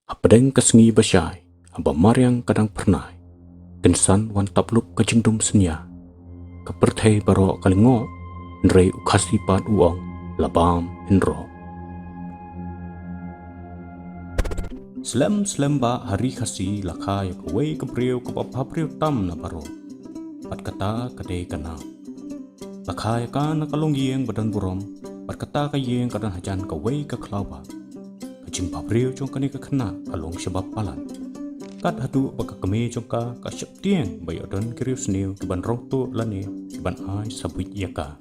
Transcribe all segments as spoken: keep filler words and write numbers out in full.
Hapdeng ka sngi ba shai, haba mariang ka dang phyrnai, kynsan wan tap lup ka jingdum synñia. Ka pyrthei baroh ka lyngngoh, hynrei u Khasi pat u ong, la bam hynroh. Slem slem ba ha ri Khasi la kha ïa kawei ka briew kaba bhabriew tam na baroh. Bad kata ka dei ka Nam. La kha ïa ka na ka longïing ba don burom, bad kata ka ïing ka don hajan kawei ka khlaw ba. Ka jingbhabriew jong kane ka khynnah ka long shibun palat. Kat haduh ba ka kmie jong ka ka sheptieng ba ïoh don ki riewsniew kiban rong tuh lane kiban ai sa buit ïa ka.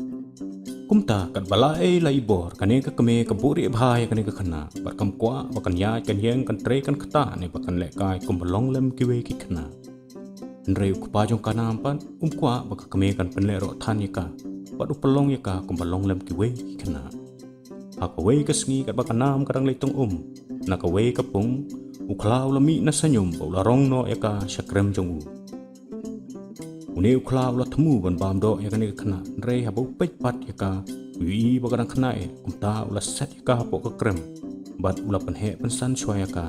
Kumta katba la ei la i bor, kane ka kmie ka buhrieh bha ïa kane ka khynnah, bad kam kwah ba kan ïaid kan ïeng kan trei kan ktah ne ba kan lehkai kumba long lem kiwei ki khynnah. Hynrei u kpa jong ka Nam pat um kwah ba ka kmie kan pynlehroh than ïa ka, bad u pynlong ïa ka kumba long lem kiwei ki khynnah. Ha kawei ka sngi katba ka Nam ka dang leit tong um, na kawei ka pung, u khla u la mih na sanium bad u la rong noh ïa ka sha krem jong u. Une u khla u la thmu ban bam doh ïa kane ka khynnah, hynrei haba u peit pat ïa ka, u ïohi ba ka dang khynnah eh, kumta u la set ïa ka hapoh ka krem, bad u la pynheh pynsan shuwa ïa ka,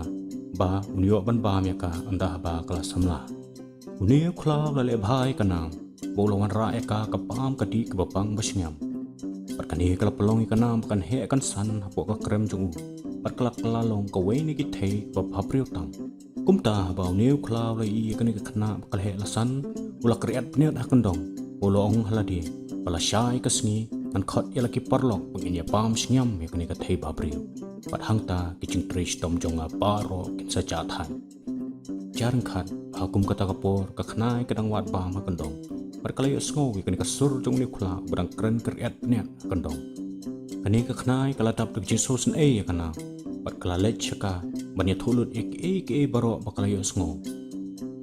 ba un ïoh ban bam ïa ka ynda haba ka la samla. Une u khla u la leh bha ïa ka Nam, ba u la wanrah ïa ka ka bam ka dih kaba bang ba shngiam. Bad kane ka la pynlong ïa ka Nam ba kan heh kan san hapoh ka krem jong u, bad ka la kylla long kawei na ki thei kaba bhabriew tam. Kumta haba une u khla u la ïohi ïa kane ka khynnah ba ka la heh la san, u la kyrïat bniat ha kyndong, u la ong ha lade, ba lashai ka sngi ngan khot ïa la ki paralok ba ngin ïa bam shngiam ïa kane ka thei bhabriew. Bad hangta ki jingtrei shitom jong nga baroh kin sa jah thait. Jar ryngkat, ha kum kata ka por, ka khnai ka dang wad bam ha kyndong. Bad ka la ïohsngew ïa kane ka sur jong une u khla ba dang kren kyrïat bniat ha kyndong. Kane ka khnai ka la dap da ka jingsngewsynei ïa ka Nam, bad ka la leit sha ka ban ïathuh lut ïa kiei kiei baroh ba ka la ïohsngew.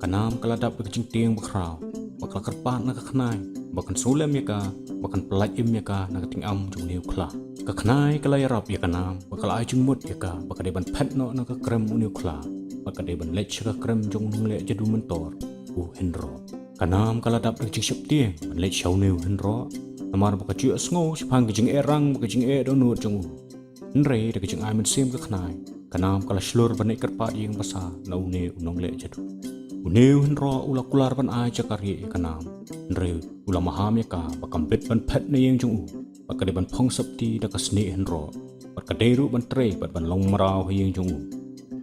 Ka Nam ka la dap da ka jingtieng bakhraw, bad ka la kyrpad na ka khnai ba kan sngewlem ïa ka, ba kan pyllait im ïa ka na ka tyngam jong une u khla. Ka khnai ka la ïarap ïa ka Nam, bad ka la ai jingmut ïa ka ba ka dei ban phet noh na ka krem une u khla, bad ka dei ban leit sha ka krem jong u nongleh jadu myntor, u Hynroh. Ka Nam ka la dap da ka jingsheptieng ban leit sha une u Hynroh, namar ba ka ju ïohsngew shaphang ka jingehrang bad ka jingeh dohnud jong u. Hynrei da ka jingai mynsiem ka khnai, ka Nam ka la shlur ban leit kyrpad ïing basa na une u nongleh jadu. Une u Hynroh u la kular ban ai jaka rieh ïa ka Nam, hynrei u la maham ïa ka ba kam bit ban phet na ïing jong u, bad ka dei ban phong sopti da ka snieh hynroh, bad ka dei ruh ban trei bad ban long mraw ha ïing jong u.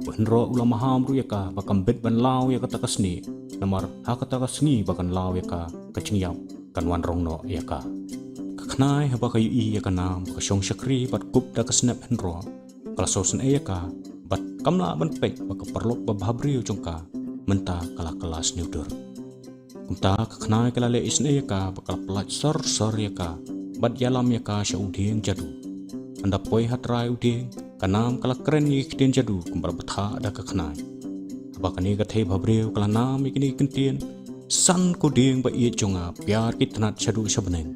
U Hynroh u la maham ruh ïa ka ba kam bit ban law ïa kata ka snieh, namar ha kata ka sngi ba kan law ïa ka, ka jingïap kan wan rong noh ïa ka. Ka khnai haba ka ïohi ïa ka Nam ba ka shong shakri bad kup da ka snep hynroh, ka la sngewsynei ïa ka, bad kam lah ban peit ba ka paralok ba bhabriew jong ka mynta ka la kylla sniewdur. Kumta ka khnai ka la leh isynei ïa ka bad ka la pyllait sor sor ïa ka, bad ïalam ïa ka sha u dieng jadu. Ynda poi ha trai u dieng, ka Nam ka la kren ïa ki ktien jadu kumba la bthah da ka khnai. Haba kane ka thei bhabriew ka la nam ïa kine ki ktien, san ko dieng ba ïeit jong nga, pdiar ki tnat shaduh sha bneng.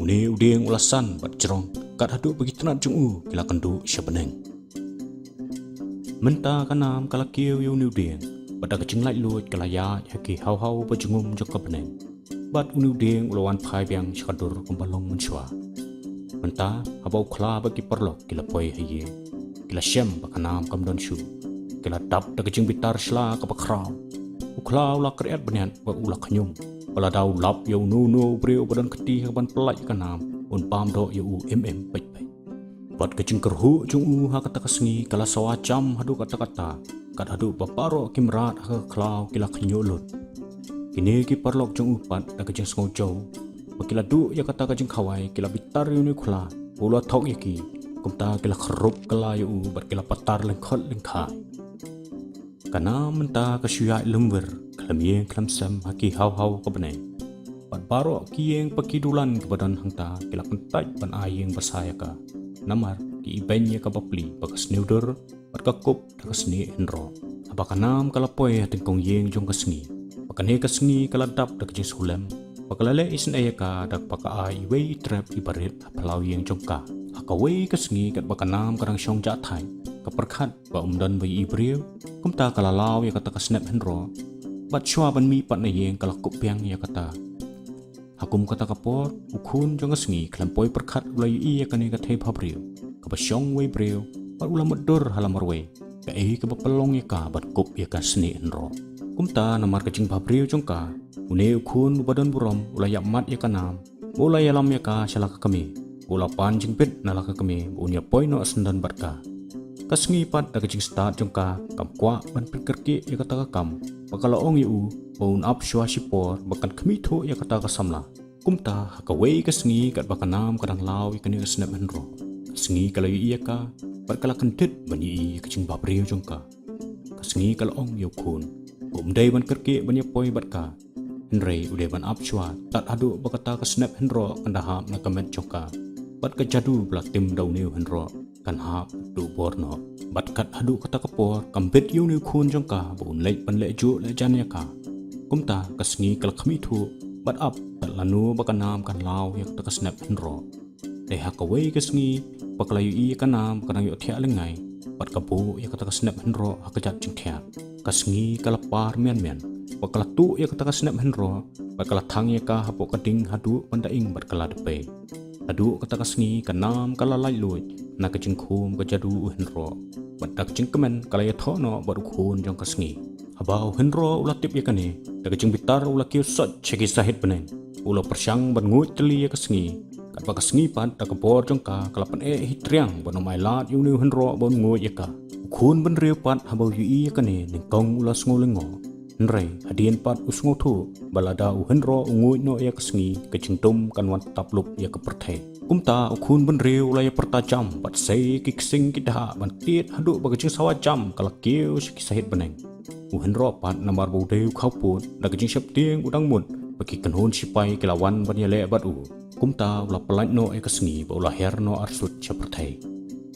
Une u dieng u la san bad jrong, kat haduh ba ki tnat jong u ki la kynduh sha bneng. Mynta ka Nam ka la kiew ïa une u dieng, bad da ka jinglaitluid ka la ïaid ha ki haw haw ba jngum jong ka bneng. Bad une u dieng u la wan phai biang sha ka dur kumba long mynshuwa. Mynta, haba u khla bad ki paralok ki la poi ha ïing, ki la shem ba ka Nam kam don shuh. Ki la dap da ka jingbitar shla kaba khraw. U khla u la kyrïat bniat bad u la khñium, ba lada u lap ïa uno uno u briew ba don kti ha kaban pyllait ïa ka Nam, un bam doh ïa u im im peit peit. Bad ka jingkyrhuh jong u ha kata ka sngi ka la sawa jam haduh katta katta, kat haduh ba baroh ki mrad ha ka khlaw ki la khñiuh lut. Kine ki paralok jong u pat da ka jingsngewjew, ba ki la duh ïa kata ka jingkhawai, ki la bitar ïa une u khla ba u la thok ïa ki. Kumta ki la khrop kylla ïa u bad ki la patar lyngkhot lyngkhai. Ka Nam mynta ka shu ïaid lungwir khlem ïing khlem sem ha ki haw haw ka bneng. Bad baroh ki ïing bad ki dulan kiba don hangta ki la kyntait ban ai ïing basa ïa ka. Namar ki ibeiñ ïa ka bapli ba ka sniewdur bad ka kup da ka snieh hynroh. Haba ka Nam ka la poi ha tyngkong ïing jong ka sngi, ba kane ka sngi ka la dap da ka jingsngewlem, ba ka la leh isynei ïa ka da kaba ka ai iwei i trep iba rit ha phyllaw ïing jong ka. Ha kawei ka sngi katba ka Nam ka dang shong jah thait, ka pyrkhat ba um don ba ïohi briew, kumta ka la law ïa kata ka snep hynroh. Bad shuwa ban mih pat na ïing ka la kup biang ïa kata. Ha kum kata ka por, u khun jong ka sngi khlem poi pyrkhat u la ïohi ïa kane ka thei bhabriew, kaba shong wei briew, bad u la mutdur ha la marwei, kaei kaba pynlong ïa ka ban kup ïa ka snieh hynroh. Kumta namar ka jingbhabriew jong ka, une u khun uba don burom u la ïap mat ïa ka nam, u la ïalam ïa ka sha la ka kmie, u la pan jingbit na la ka kmie ba un ïa poi noh syndon bad ka. Ka Sngi pat da ka jingstad jong ka kam kwah ban pynkyrkieh ïa kata ka kam, ba ka la ong ïa u ba un ap shuwa shipor ba kan khmih thuh ïa kata ka samla. Kumta ha kawei ka sngi katba ka nam ka dang law ïa kane ka snep hynroh, ka Sngi ka la ïohi ïa ka bad ka la kyndit ban ïohi ïa ka jingbhabriew jong ka. Ka Sngi ka la ong ïa u khun ba um dei ban kyrkieh ban ïa poi bad ka, hynrei u dei ban ap shuwa tad haduh ba kata ka snep hynroh kan da hap na ka met jong ka, bad ka jadu ba la tim da une u hynroh kan hap duh bor noh. Bad kat haduh kata ka por kam bit ïa une u khun jong ka ba un leit ban leh juh leh jan ïa ka. Kumta ka Sngi ka la khmih thuh bad ap tad lano ba ka nam kan law ïa kata ka snep hynroh. Dei ha kawei ka sngi ba ka la ïohi ïa ka nam ba ka dang ïohthiah lyngngai bad ka buh ïa kata ka snep hynroh ha ka jat jingthiah. Ka Sngi ka la par mian mian bad ka la tuh ïa kata ka snep hynroh bad ka la thang ïa ka hapoh ka ding haduh ban da ing bad ka la dpei. Haduh kata ka sngi ka nam ka la laitluid na ka jingkhum ka jadu u hynroh, bad da ka jingkmen ka la ïathoh noh bad u khun jong ka Sngi. Haba u hynroh u la tip ïa kane, da ka jingbitar u la kiew soit sha ki sahit bneng, u la pyrshang ban nguid tylli ïa ka Sngi. Katba ka Sngi pat da ka bor jong ka ka la pyneh hi triang ban ym ailad ïa une u hynroh ban nguid ïa ka. U khun bynriew pat haba u ïohi ïa kane nyngkong u la sngew lyngngoh, hynrei hadien pat u sngewthuh ba lada u hynroh u nguid noh ïa ka Sngi, ka jingdum kan wan tap lup ïa ka pyrthei. Kumta u khun bynriew u la ïa pyrta jam bad sei ki ksing ki dha ban tied haduh ba ka jingsawa jam ka la kiew sha ki sahit bneng. U hynroh pat namar ba u dei u khawpud, da ka jingsheptieng u dang mut ba ki kynhun shipai ki la wan ban ïaleh bad u. Kumta u la pyllait noh ïa ka Sngi bad u la her noh arsut sha pyrthei.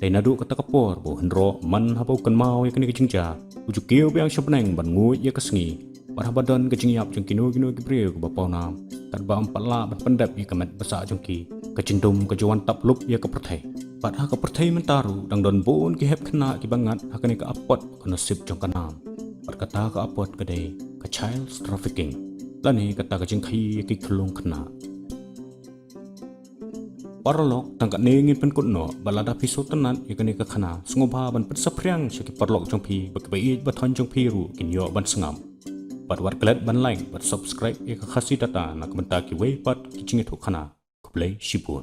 Dei naduh kata ka por ba u hynroh man haba u kynmaw ïa kane ka jingjia, u ju kiew biang sha bneng ban nguid ïa ka Sngi. Bad haba don ka jingïap jong kino kino ki briew kiba pawnam, katba ym pat lah ban pyndep ïa ka met ba sah jong ki, ka jingdum ka ju wan tap lup ïa ka pyrthei. Bad ha ka pyrthei mynta ruh dang don bun ki hep khynnah kiba ngat ha kane ka apot ba ka nusip jong ka nam. Bad kata ka apot ka dei ka child trafficking, lane kata ka jingkhaïi ïa ki khyllung khynnah. Paralok, tang katne ngin pynkut noh, bad lada phi sngewtynnat ïa kane ka khana, sngewbha ban pynsaphriang sha ki paralok jong phi, ba kiba ïeit ba thoiñ jong phi ruh kin ïoh ban sngap. Bad wat klet ban like bad subscribe ïa ka Khasi Data na ka bynta kiwei pat ki jingïathuhkhana. Khublei shibun.